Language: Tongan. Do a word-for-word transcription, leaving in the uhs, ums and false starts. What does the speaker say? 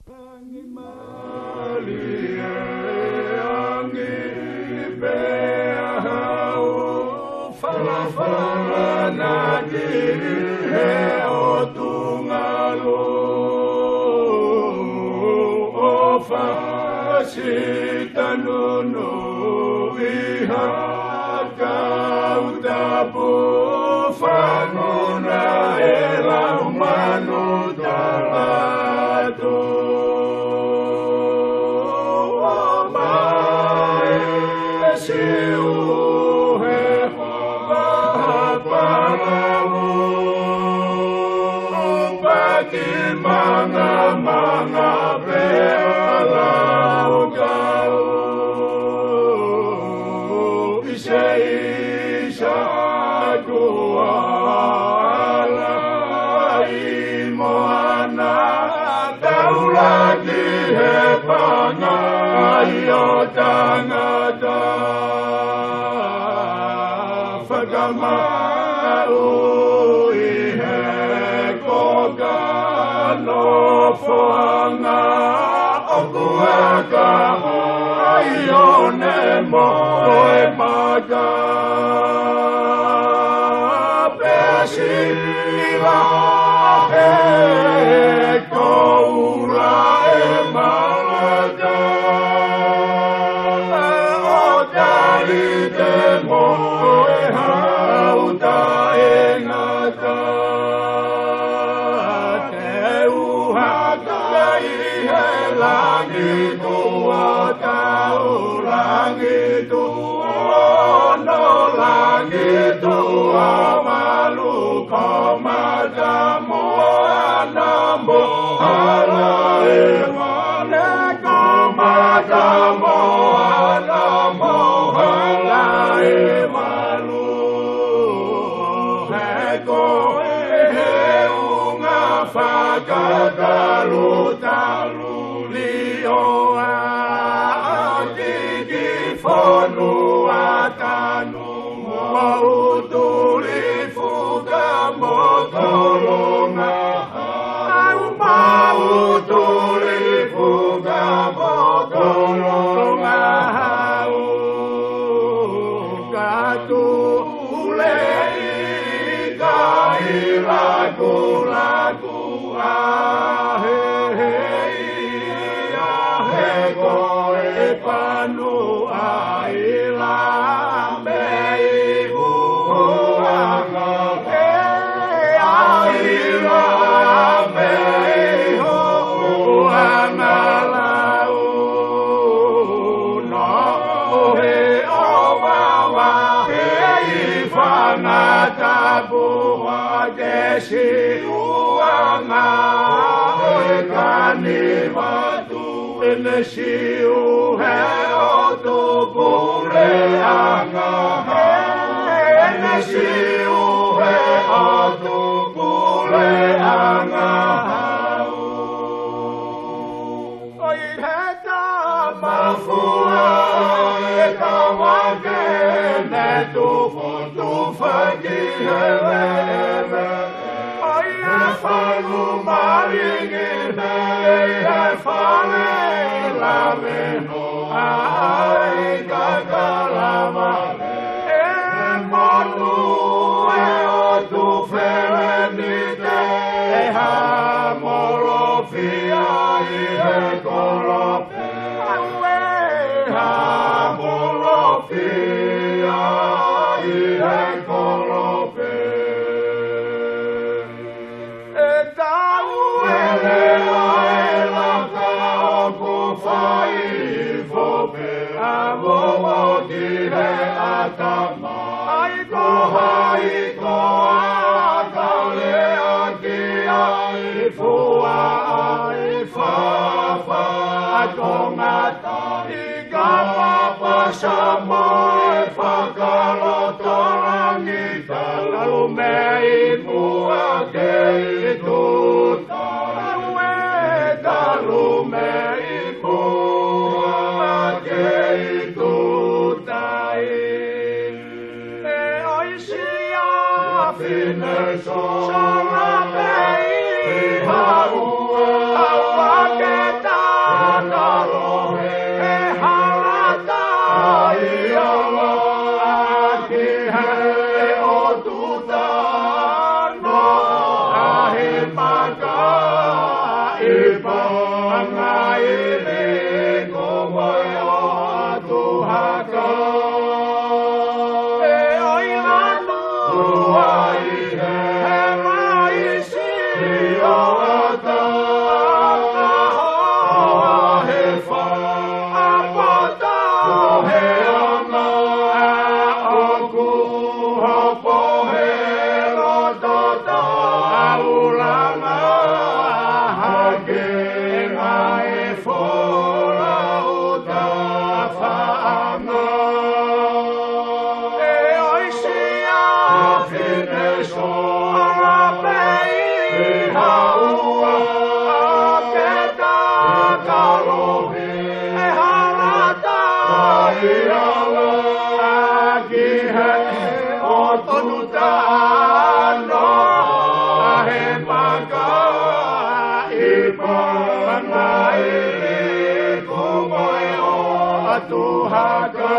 Angi mālie, angi pē ʻa hau, falafala naʻa tili he ʻotu ngalo. ʻOfa si tanunu ʻi ha kau tapu, fānuna e lau manu talato. ʻO mai e Siu he papalau, paki mangamanga pea laukau. ʻI se isa kuala ʻi moana, taulaki he pangai ʻo tangata. Fakamaʻu ʻi he koka nofoʻanga ʻoku aka ai ʻo ne moe maka. Pea sila he koula e malaka, ʻo tali te moe hau taʻengata. Te u haka ʻi he langi tuʻo tau, langi tuʻo ono, langi tuʻo valu, ko mata moana mo hala e vale, ko mata moana mo hala e valu. He ko e he unga fakatalutalu, lio ʻa tiki fonua tanu, mo utuli fuka mo tolonga hau, mo utuli fuka mo tolonga hau. Ka tule ʻi kai lakulaku, ʻa he he ia he ko e panu ʻa ila mei uanga, he ʻa ila mei uanga lau. No he ʻo vava he i fanga tapu ʻa ke Siuʻanga ʻo e kani vatu. ʻEne Siu he ʻotu puleʻanga, ʻEne Siu he ʻotu puleʻanga hau. ʻOi he tama fua e kavake ne tufotufa ki he veve. ʻOi he fanu malingi nei he fale lave noa ai kakalava. E monu e ʻotu felenite, e ha molofia ʻi he kolope. Aue, ha molofia ʻi he kolope. E tau e lea e laka ʻoku fai fope a momo ki he ʻatama. ʻAi ko hai koā ka lea ki ai, fua ai fāfā tongata. Ka pasa mo e fakalotolahi, talu mei muʻa kei tuta. Aue, talu mei muʻa kei tuta. E ʻosi ʻa fine sola pei haua, haua ke ʻAki he ʻotu taʻano, ʻa e makaʻi pangai, kumo e ʻotu haka.